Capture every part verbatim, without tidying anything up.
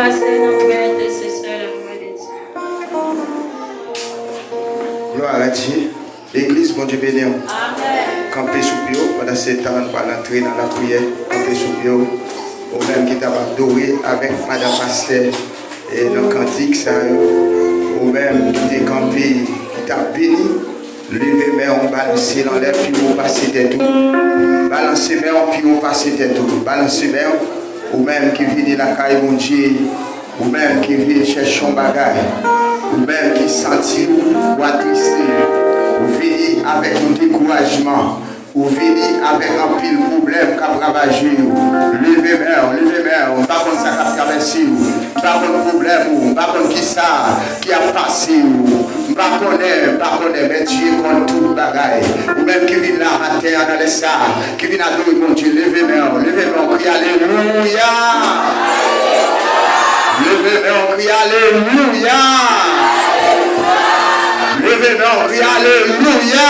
Pastè, nan priyè entèsesè, la mwen de Dye. Glwa a Dye. Legliz, Bondye beni w. Kanpe sou pye w, pandan se tan nou pral antre nan lapriyè. Kanpe sou pye w. Ou menm ki t ap adore avèk madanm pastè e nan kantik sa yo. Ou menm ki te kanpe, ki t ap beni, leve men w, balanse l anlè pi wo pase tèt ou. Balanse men w pi wo pase tèt ou. Balanse men w. Ou menm ki vini lakay Bondye, ou menm ki vin chèche yon bagay, ou menm ki santi w atriste, ou vini avèk yon dekourajman, ou vini avèk anpil pwoblèm k ap ravaje w, leve men w, leve men w, m pa konn sa k ap travèse w, m pa konn pwoblèm ou, m pa konn kisa ki ap pase w. M pa konnen, m pa konnen, men Dye konn tout bagay. Ou menm ki vin la maten an nan lè sa, ki vin adore Bondye, leve men w, leve men w, kriye alelouya! Leve men w, kriye alelouya! Leve men w, kriye alelouya!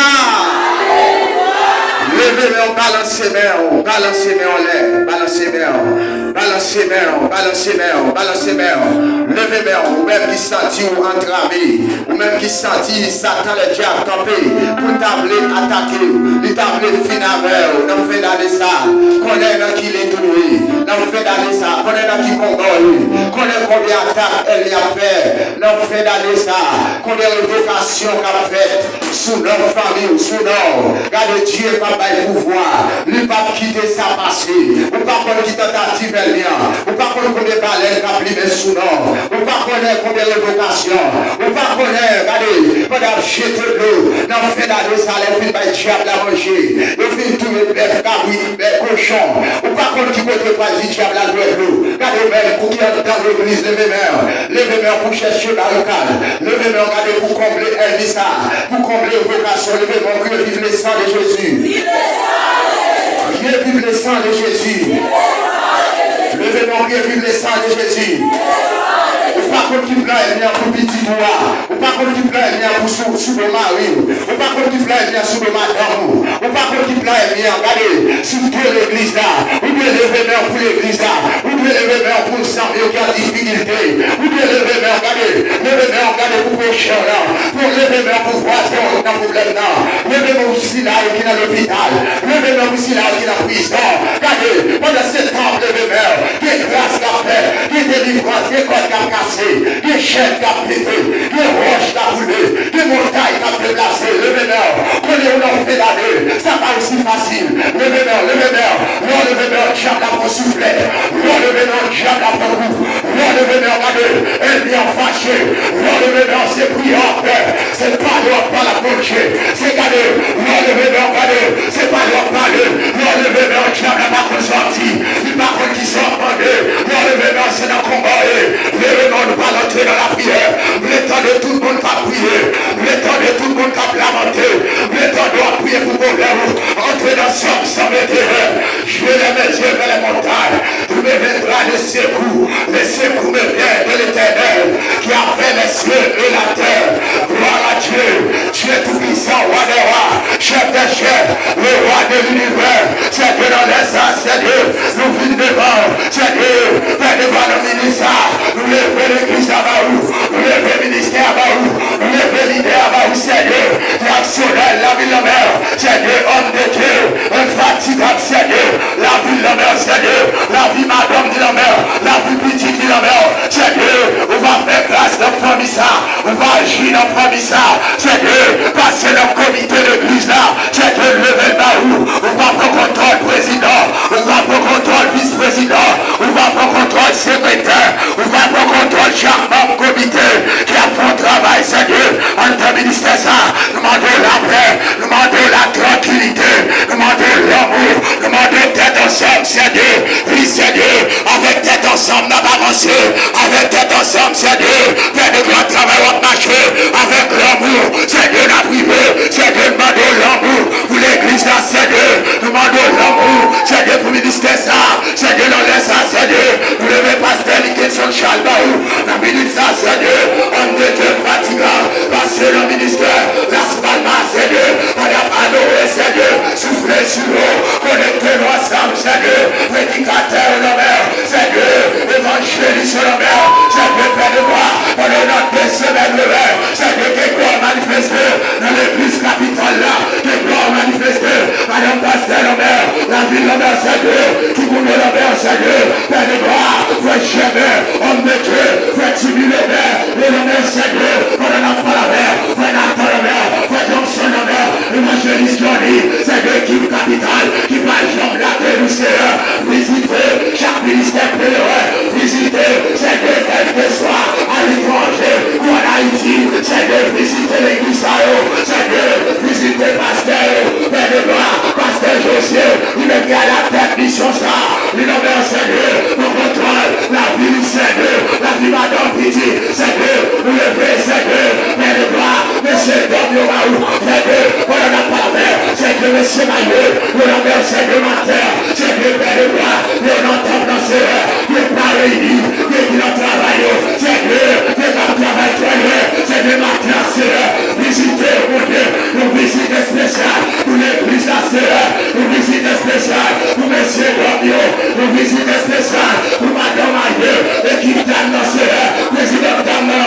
Leve men w, balanse men w, balanse men w anlè, balanse men w. Balanse men w, balanse men w, balanse men w. Leve men w, ou menm ki santi w antrave, ou menm ki santi Satan lèdyab kanpe pou l ta vle atake w, li ta vle fin avè w nan fen dane sa. Konnen nan ki letou w ye nan fen dane sa, konnen nan ki konba w ye, konnen konbyen atak ènmi ap fè nan fen dane sa, konbyen revokasyon k ap fèt sou non fanmi w, sou non w. Gade, Dye p ap bay pouvwa, li p ap kite sa pase. Ou pa konn ki tantativ ènmi an, ou pa konn konbyen balèn k ap limen sou non w, ou pa konnen konbyen revokasyon, ou pa konnen, gade, pandan y ap jete dlo nan fen dane sa, lè yo fin bay dyab la manje, yo fin touye bèf, kabrit, bèf, kochon, ou pa konn ki kote yo pral di dyab la al bwè dlo. Gade, ou menm, ou ki anndan legliz, leve men w. Leve men w pou chèche barikad. Leve men w, gade, pou konble ènmi sa, pou konble revokasyon. Leve men w, kriye: Vive le sang de Jésus. Kriye: Vive le sang de Jésus. Leve men w, kriye: Vive le sang de Jésus. Ou pa konn ki plan ènmi an pou pitit ou a. Ou pa konn ki plan ènmi an pou sou, sou do mari w. Ou pa konn ki plan ènmi an sou do madanm ou. Ou pa konn ki plan ènmi an. Gade, si w dwe legliz la, ou dwe leve men w pou legliz la. Ou dwe leve men w pou zanmi w ki an difikilte. Ou dwe leve men w, gade, leve men w, gade, pou pwochen w lan. Pou leve men w pou vwazen w ki nan pwoblèm nan. Leve men w pou sila yo ki nan lopital. Leve men w pou sila yo ki nan prizon. Gade, pandan se tan w ap leve men w, gen gras k ap fèt, gen delivrans, gen kòd k ap kase, gen chèn k ap pete, gen wòch k ap boule, gen montay k ap deplase. Leve men w, konnen w nan fen dane, sa pa osi fasil. Leve men w, leve men w, lè w leve men w, dyab la pran souflèt, lè w leve men w, dyab la pran kou, lè w leve men w, gade, ènmi an fache, lè w leve men w, se priyè w ap fè. Se pale w ap pale ak Bondye. Se gade, lè w leve men w, gade, se pale w ap pale. Lè w leve men w, dyab la pa konn sa w ap di. Li pa konn kisa w ap mande. Lè w leve men w, se nan konba w ye. Leve men w, nou pral antre nan lapriyè. M vle tande tout moun k ap priye. M vle tande tout moun k ap lamante. M vle tande w ap priye pou pwoblèm ou. Antre nan Sòm san venteyen. Je lève mes yeux vers les montagnes. D'où me viendra le secours? Le secours me vient de l'Éternel, qui a fait les cieux et la terre. Gloire à Dieu, Dieu Tout-Puissant, Roi des rois, Chef des chefs, le Roi de l'univers. Sènye, nan lè sa, Sènye, nou vin devan, Sènye, fè devan nan minis sa, nou leve legliz la ba ou, nou leve ministè a ba ou, nou leve lidè a ba ou, Sènye, ki aksyonè lavil lanmè, Sènye, homme de Dieu, infatigable, Sènye, lavil lanmè, Sènye, lavi madanm li lanmè, lavi pitit li lanmè, Sènye, ou va fè gras nan fanmi sa, ou va aji nan fanmi sa, Sènye, pase nan komite legliz la, Sènye, leve l ba ou, ou va pran kontwòl prezidan, ou va pran kontwòl vis prezidan, ou va pran kontwòl sekretè, ou va pran kontwòl chak manm komite ki ap fè yon travay, Sènye, anndan ministè sa. Nou mande w lapè, nou mande w latrankilite, nou mande w lanmou, nou mande w tèt ansanm, Sènye. Wi, Sènye, avèk tèt ansanm n ap avanse, avèk tèt ansanm, Sènye, fè de gran travay w ap mache, avèk lanmou, Sènye, n ap rive, Sènye, n mande w lanmou pou legliz la, Sènye, nou mande w lanmou, Sènye, pou ministè sa, Sènye, nan lè sa, Sènye, nou leve pastè Nickenson Charles ba ou, nan minit sa, Sènye, homme de Dieu fatiga, pase nan ministè Las Palmas, Sènye, pandan n ap adore, Sènye, soufle sou nou, konekte nou ansanm, Sènye, predikatè yo nan men w, Sènye, evanjelis yo nan men w, Yo nan mè, Senyè, maten, Senyè, pè de bwa, yo nan tanp nan, Senyè, yo pa reyini, yo ki nan travay yo, Senyè, yo k ap travay twò lwen, Senyè, maten, Senyè, vizite yo, Bondye, yon vizit espesyal pou legliz la, Senyè, yon vizit espesyal pou mesye dam yo, yon vizit espesyal pou madanm yo, ekip dam nan, Senyè, prezidan dam nan,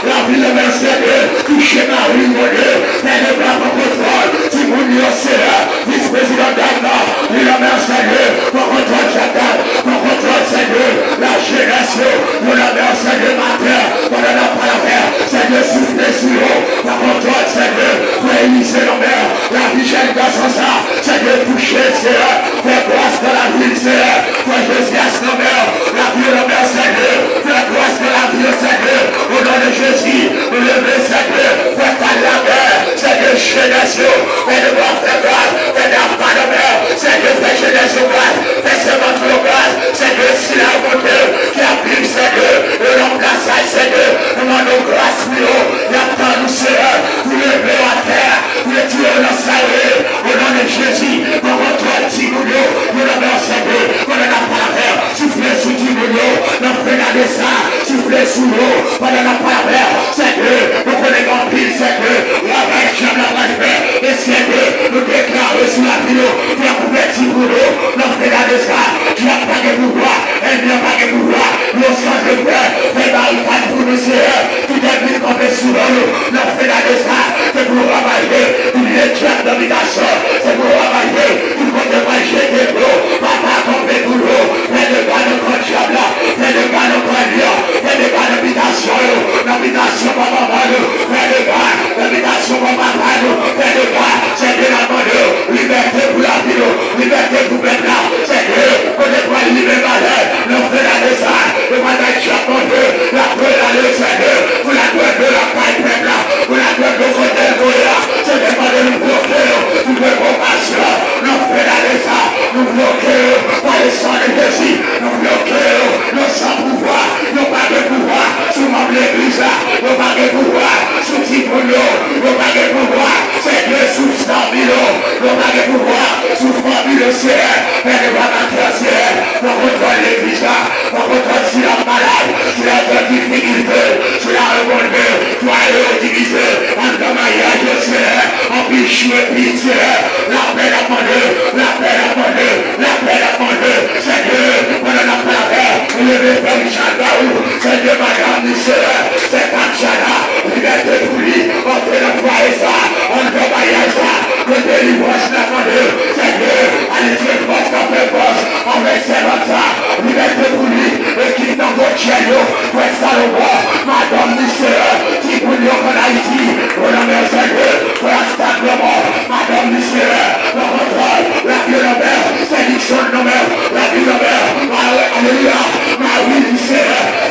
lavi nan mè, Senyè, touche mari yo, Bondye, pè de bwa, pran kontwòl timoun yo, Senyè, vis prezidan dam nan, li nan mè, Senyè, pran kontwòl jèn dam, pran kontwòl, Senyè, lajenès yo, nou nan mè, Senyè, maten, pandan n ap pale avè, Senyè, soufle sou yo, pran kontwòl, Senyè, frè Elize nan mè, lavi jèn gason sa, Senyè, touche, Senyè, fè gras nan lavi l, Senyè, frè Jozyas nan mè, lavi yo nan mè, Senyè, fè gras nan lavi yo, Senyè, o non de Jezi, nou leve, Senyè, fè kal la mè, Senyè, jenès yo, fè de bwa, fè gras, fè de apa nan mè, Senyè, fè jenès yo gras, fè sèvant yo gras, Senyè, sila yo, Bondye, ki ap viv, Senyè, yo nan plas sa, Senyè, nou mande w gras pou yo, y ap tann ou, Senyè, pou leve yo atè, retire yo nan sa yo ye, o non de Jezi, pran kontwòl timoun yo, yo nan mè, Senyè, pandan n ap pale avè w, soufle sou timoun yo, nan fenade sa, soufle sou yo, pandan n ap pale avè w, Senyè, nou konnen gen anpil, Senyè, travay dyab la pral fè, men, Senyè, nou deklare sou lavi nou, fè kouvèti pou nou, nan fenade sa, dyab pa gen pouvwa, ènmi an pa gen pouvwa, yo chanje fè, fè barikad pou nou, Senyè, tout ènmi kanpe sou non nou, nan fenade sa, se pou ravaje, tout lye dyab nan bitasyon, se pou ravaje, tout kote pral jete dlo, papa kanpe pou nou, fè dega nan kan dyab la, fè dega nan kan lyon, fè dega nan bitasyon yo, nan bitasyon papa manman nou, fè dega nan bitasyon papa papa nou, fè dega, Senyè, n ap mande w, libète pou lavi nou, libète pou pèp la, Senyè, kote pral libere malè, nan fenade sa, yo pral bay dyab manje, y ap voye l ale, Senyè, pou l al bwè dlo lakay pèp la, pou l al bwè dlo kote l voye a, Senyè, mande nou bloke yo, pou pwovokasyon, nan fenade sa, nou bloke yo, pa le san de Jezi, nou bloke yo, yo san pouvwa, yo pa gen pouvwa sou manm legliz la, yo pa gen pouvwa sou timoun yo, yo pa gen pouvwa, Senyè, sou fanmi yo, yo pa gen pouvwa sou fanmi yo, Senyè, fè de bwa maten, Senyè, pran kontwòl legliz la, pran kontwòl sila malad, sila gen difikilte, sila rebonde, fwaye yo divize, anndan maryaj yo, Senyè, anpil chou epi, Senyè, lapè n ap mande, lapè n ap mande, lapè n ap mande, Senyè, pandan n ap pale avè w, leve frè Richard ba ou, Senyè, madanm li, Senyè, se Tatiana, libète pou li, antre nan fwaye sa, anndan maryaj sa, ke delivrans la mande, Senyè, ale se fòs k ap fè fòs, avèk sèvant sa, libète pou li, ekip nan gwo tchèl yo, frè Salomon,